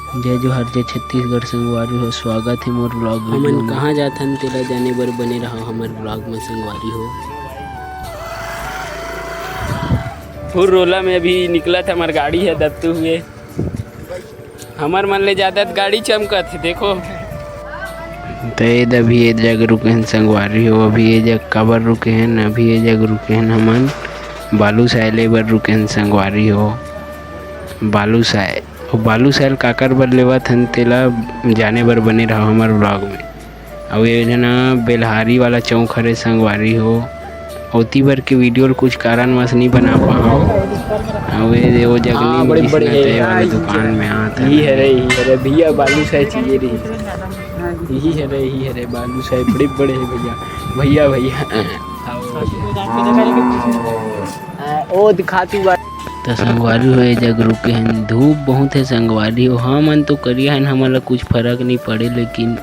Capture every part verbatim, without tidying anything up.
जय जोहार, जय छत्तीसगढ़ संगवारी हो, स्वागत हे मोर vlog video में। हमन कहाँ जाथन तेला जाने बर बने रहो हमर vlog में संगवारी हो। फुररोला में अभी निकलत हमर गाड़ी हे दत्तू हुए। हमर मन ले जादा गाड़ी चमकत हे, देखो। त ए दे अभी ए जग रुके हन संगवारी हो, अभी ए जग काबर रुके हन, अभी ए जग रुके हन हमन बालूसाय ले बर रुके हन संगवारी हो। बालूसाय, ओ बालूसाय ल काकर बर लेवत हन तेला जाने बर बने रहो हमर vlog में। अउ ये जना बेलहारी वाला चौक हरे संगवारी हो, ओती बर के video ल कुछ कारणवश नहीं बना पाहव। अउ ये दे वो जगनी हाँ, बड़े, बड़े हे। दुकान में आत हे। यही हरे, यही हरे भैया, बालूसाय चाहिए रही। यही हरे, यही हरे बालूसाय, बड़े, बड़े हे भैया, भैया, भैया। आओ भैया। ओ दिखाती बात। त संगवारी हो, ये जग रुके हन, धूप बहुत हे संगवारी हो। हमन तो करिया हन, हमन ला कुछ फरक नहीं पड़े, लेकिन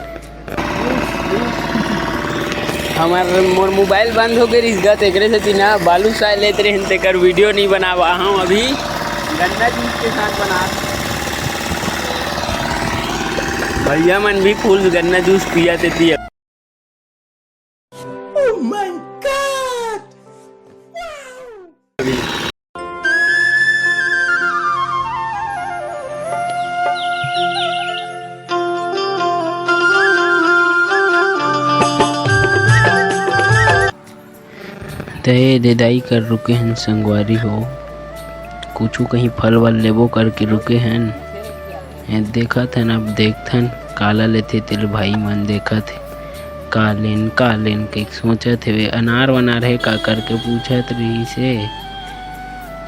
हमर, मोर mobile बंद हो गे रिहिस गा, तेकरे सेती ना बालूसाय लेत रेहेन, तेकर video नहीं बना पाहव अभी। गन्ना juice के साथ बना। भैया मन भी full गन्ना juice पिया तेती। Oh my God! त ए दे दाई कर रुके हन संगवारी हो, कुछु कहीं फल वल लेबो करके रुके हन। ए देखत हन, अब देखथन काला लेथे तेल भाई मन देखत हे। का लेन, का लेन कहिके सोचत हेवे। अनार वनार हे का करके पूछत रहिस हे।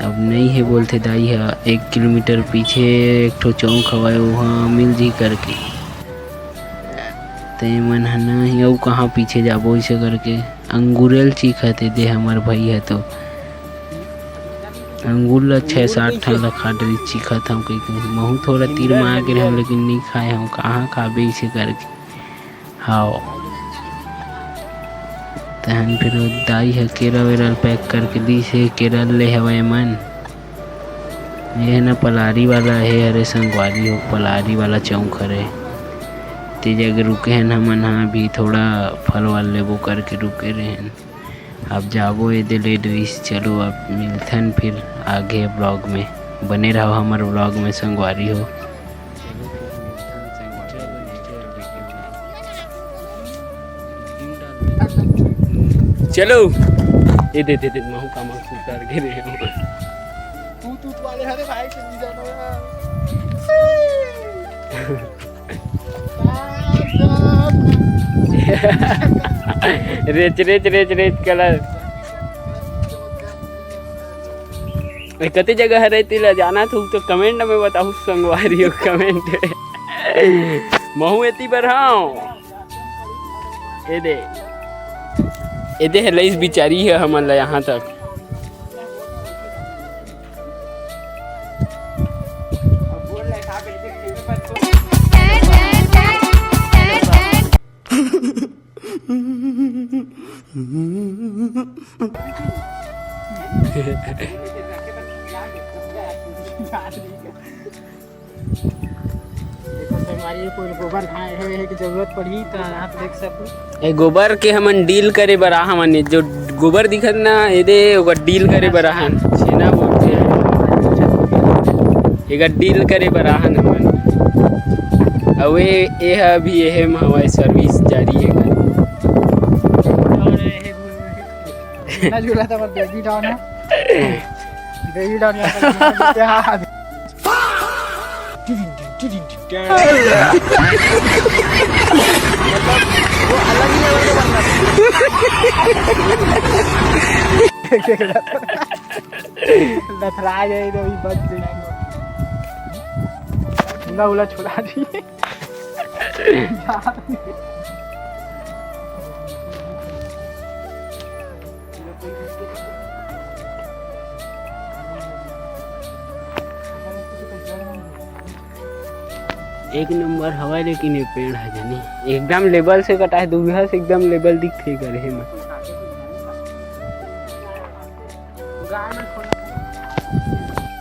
अब नई हे बोलथे दाई ह, एक किलोमीटर पीछे एक ठो चौक हवय, उहाँ मिल जी करके। ते मन ह नहीं, अउ कहाँ पीछे जाबो इसे करके। अंगूरे ल चीखत हे दे हमर भाई ह तो। अंगूर ल छह सात ठन ल खा डरिस, चीखत हंव कहिके। महू थोड़ा तीर मा आगे रहेंव, लेकिन नई खाए हंव, कहाँ खाबे इसे करके। हाव। तहन फिर ओ दाई ह केरा वेरा ल pack करके दीस हे, केरा ल ले हवय मन। ये ह ना पलारी वाला हे, अरे संगवारी हो, पलारी वाला चौक हरे। ते जग रुके हन हमन ह, अभी थोड़ा फल वल लेबो करके रुके रहेन। अब जाबो एदे ले डरिस, चलो अब मिलथन फिर आगे vlog में, बने रहो हमर vlog में संगवारी हो। चलो, ये दे, दे, दे, महू का महू उतार के दे। तू, तू वाले हरे भाई से नहीं जाना। रेच, रेच, रेच, रेच कलर। ए, कते जगह हरे तेला जानत हो तो comment में बताहू संगवारी हो, comment में। महू एती बर हंव। ए दे। ए दे हे लइस बिचारी हे हमन ला यहाँ तक। देखो संगवारी, कोई गोबर धान हे, हे के जरूरत पड़ही त आप देख सकू। ए गोबर के हमन deal करे बर आहन, जो गोबर दिखत ना, एदे ओकर deal करे बर आहन, छेना बोलथे, एकर deal करे बर आहन हमन। अउ ए, ए ह अभी एहे म हवय, service जारी हे एकर। और एहे ना झूला त हमर baby doll हे। Baby doll यहाँ पर झूला देते हैं। लथड़ा गए तो भी बच गई। झूला उला छुड़ा दी। एक नंबर हवय, लेकिन ये पेड़ ह जनी एकदम level से कटा हे, दूरिहा से एकदम level दिखथे एकर, हे म।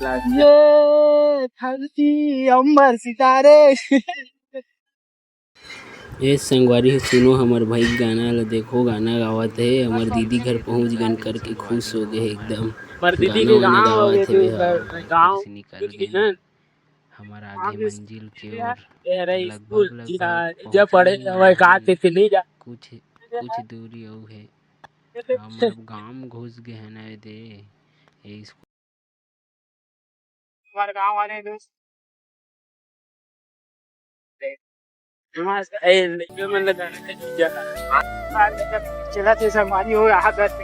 ये धरती अंबर सितारे। ए संगवारी हो, सुनो हमर भाई गाना ल, देखो गाना गावत हे, हमर दीदी घर पहुंच गन करके खुश हो गए एकदम। हमर दीदी गाना के वाना गाँव हो गावत गए, हवे, तू हा। गाँव से निकल गए। हमर आगे मंजिल के ओर लगभग, लगभग पहुंचे हवे। कुछ, कुछ दूरी अउ हे। हमर गांव घुस गए हन ना दे। ए स्कूल हमारे गांव वाले दोस्त। हमारे, ए, लड़के मन लगा के चला थे संगवारी हो, यहाँ बैठ के।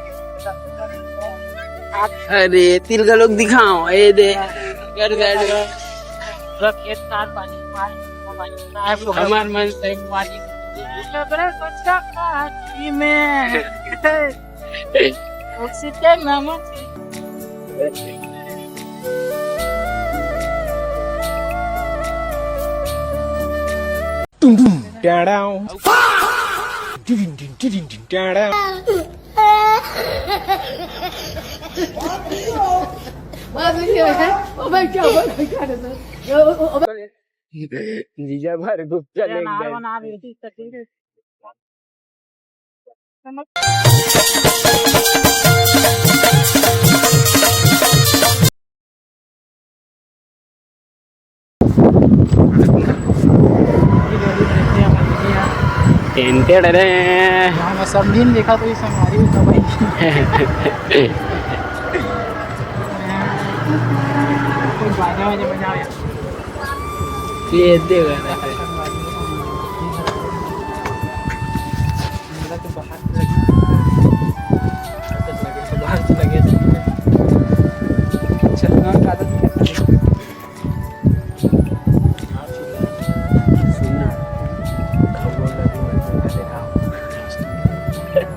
अरे, तिल का लोग दिखाओ, ए दे। कर दे। पूरा खेत खार पानी, पानी, पानी, पानी, हमार मन संगवारी। लबरा कच्चा पानी में। जीजा भर गुप्ता ले गए। टेंटेड रे। हाँ, मैं सब दिन देखा तो ये संगवारी होता भाई। कोई बाजा वाजा बजाओ यार। ये देख रहा है। मेरा तो बाहर से लगे। बाहर से लगे। अच्छा, हाँ, ज्यादा दिक्कत नहीं। सुनना, खबर लगी, मैं तो देखा।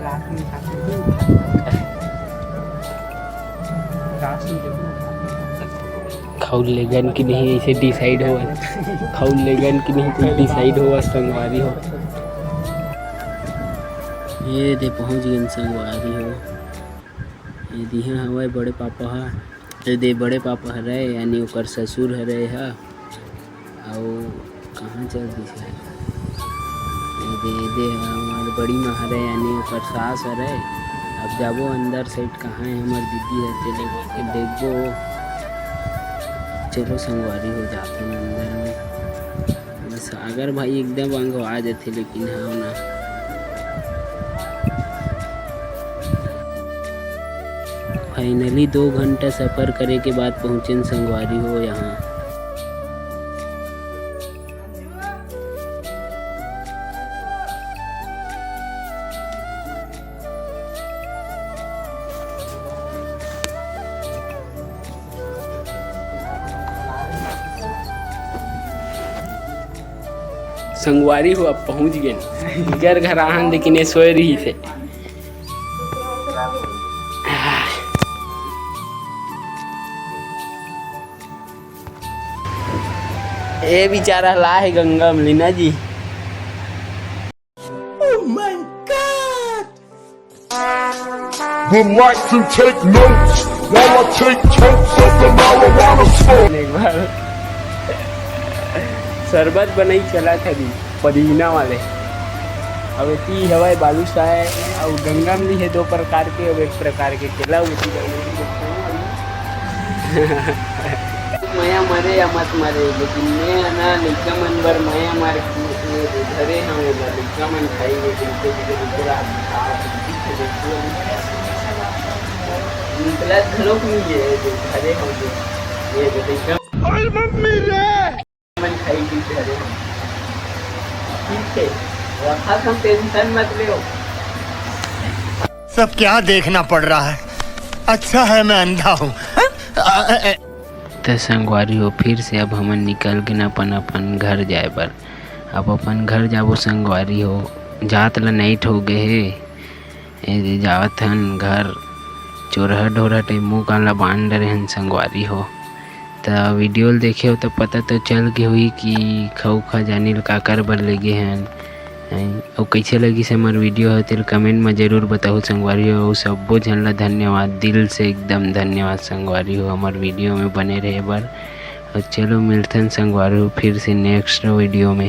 रात में खाते हैं। रात में देखो। खउल लेगन कि नहीं, ऐसे डिसाइड होवत। खउल लेगन कि नहीं, कुछ डिसाइड होवत, संगवारी हो। ये दे पहुंच गए संगवारी हो। ये दिहा हवय बड़े पापा हा। ये दे बड़े पापा हरय, यानी ओकर ससुर हरय हा। अउ कहाँ चल दिस हे? ये दे, ये दे, हमर बड़ी माँ हरे, यानी ओकर सास हरे। अब जाबो अंदर side, कहाँ हे हमर दीदी हर, तेला देखबो। चलो संगवारी हो, जाथन अंदर में। बस सागर भाई एकदम अंगवा जाथे, लेकिन हाँ ना। Finally दो घंटा सफर करे के बाद पहुंचेन संगवारी हो यहाँ। संगवारी हो, अब पहुंच गेन। घर, घर आहन, लेकिन ये सोए रहिस हे। ए बेचारा ला हे गंगा अमलिना जी। Oh my God! Would like to take notes while I take totes of the marijuana smoke. एक बार शरबत बनई चलत हरी। पदीना वाले। अब एती हवय बालूशाह, अउ गंगा अमली हे दो प्रकार के, अउ एक प्रकार के केला, अउ एती मया मरे या मत मरे, लेकिन मैं ह ना लइका मन बर मया मार के धरे हंव एला, लइका मन खाई, लेकिन के, के, के, के, निकलत घलोक नइ हे, जो धरे हंव जो, ये दे लइका। अरे मम्मी रे! मन खाई पी के हरे हम। ठीक है, रखा तुम टेंशन मत लेओ। सब क्या देखना पड़ रहा है, अच्छा है मैं अंधा हूँ। त संगवारी हो, फिर से अब हमन निकल गेन अपन अपन घर जाए बर। अब अपन घर जाबो संगवारी हो, जात ल नाइट हो गए हे। ए दे जावत हन घर, चोरहा ढोरहा टाइम मुंह कान ला बांध डरे हन संगवारी हो। त वीडियो ल देखे हो त पता तो चल गे होही कि खऊ खजानी ल काकर बर ले गे हन। अउ कइसे लगिस हमर वीडियो ह, तेला comment म जरूर बताहू संगवारी हो। अउ सब्बो झन ला धन्यवाद, दिल से एकदम धन्यवाद संगवारी हो, हमर वीडियो में बने रहे बर। अउ चलो मिलथन संगवारी हो फिर से next वीडियो में।